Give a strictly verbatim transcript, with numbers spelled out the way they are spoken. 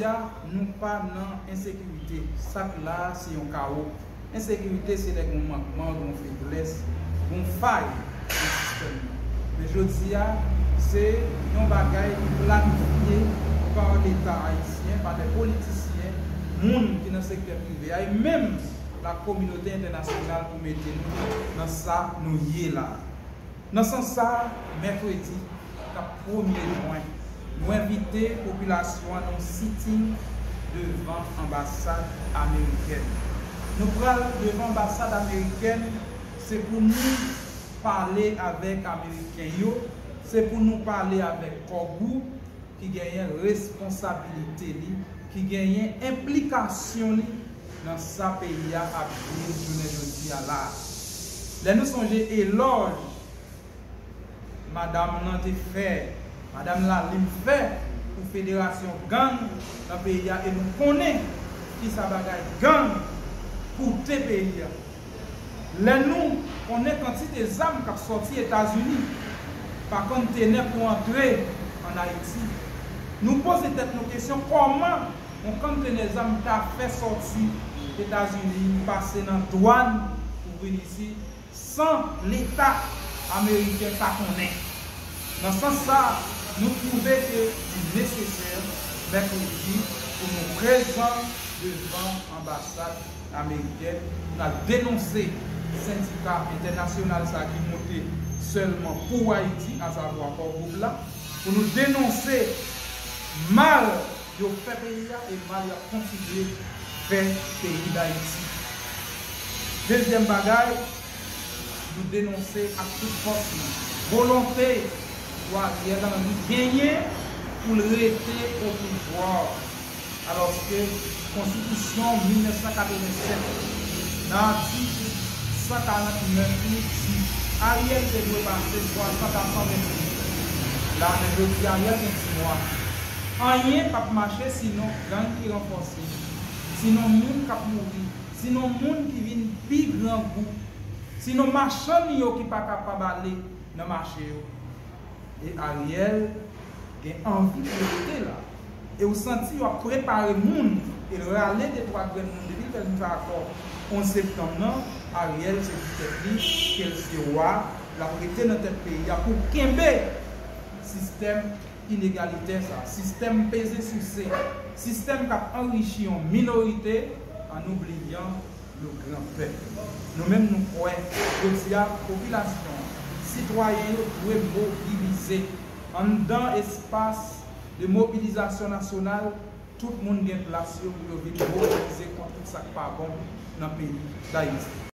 a, nou pa nan ensekirite. Sa k la a, se yon kawo. Ensekirite, se lè gen yon mankman, gen yon feblès, gen yon fay nan sistèm nan. Men jodi a, se yon bagay ki planifye pa Leta ayisyen, pa de politisyen, moun ki nan sektè prive a, e menm la kominote entènasyonal pou mete nou nan sa nou ye la a. Nan sans sa a, mèkredi k ap premye jen, nou envite popilasyon an nan yon sitting devan anbasad amerikèn. Nou pral devan anbasad amerikèn, se pou nou pale avèk ameriken yo, se pou nou pale avèk Core Group, ki genyen responsabilite li, ki genyen enplikasyon li nan sa peyi a ap viv jounen jodi a la a. Lè nou sonje elòj madanm nan te fè, madanm Lalime fè pou federasyon gang nan peyi a, e nou konnen kisa bagay gang koute peyi a. Lè nou konnen kantite zam k ap sòti Etazini pa kontenè pou antre ann Ayiti, nou poze tèt nou kesyon, kòman yon kontenè zam ta fè sòti Etazini, pase nan dwàn pou vin isit, san Leta ameriken pa konnen? Nan sans sa a, nou twouve ke li nesesè mèkredi pou nou prezan devan anbasad amerikèn pou n al denonse sendika entènasyonal sa a ki monte sèlman pou Ayiti, asavwa Core Group la, pou nou denonse mal yo fè peyi a e mal y ap kontinye fè peyi Dayiti. Dezyèm bagay, nou denonse ak tout fòs nou volonte pou Ariel Henry genyen pou l rete o pouvwa. Alòske Konstitisyon mil nèf san katrevennsèt, nan atik san karant nèf li, di Ariel te dwe pase swasant a san venntuit la, men jodi Ariel gen dis mwa. Anyen p ap mache sinon gang ki ranfòse, sinon moun k ap mouri, sinon moun ki vin pi grangou, sinon machann yo ki pa kapab ale nan mache yo. E Ariel gen anvi pou l rete la. E w santi yo ap prepare moun, e l rale de twa grenn moun depi l fè vin fè akò onz septanm nan, Ariel se di tèt li ke l se wa, l ap rete nan tèt peyi a pou kenbe sistèm inegalitè sa, sistèm peze souse, sistèm k ap anrichi yon minorite an oubliyan le gran pèp. Nou menm nou kwè, jodi a, popilasyon an, sitwayen yo dwe mobilize. Anndan espas de mobilizasyon nasyonal, tout moun gen plas yo pou yo vin mobilize kont tout sa k pa bon nan peyi Dayiti.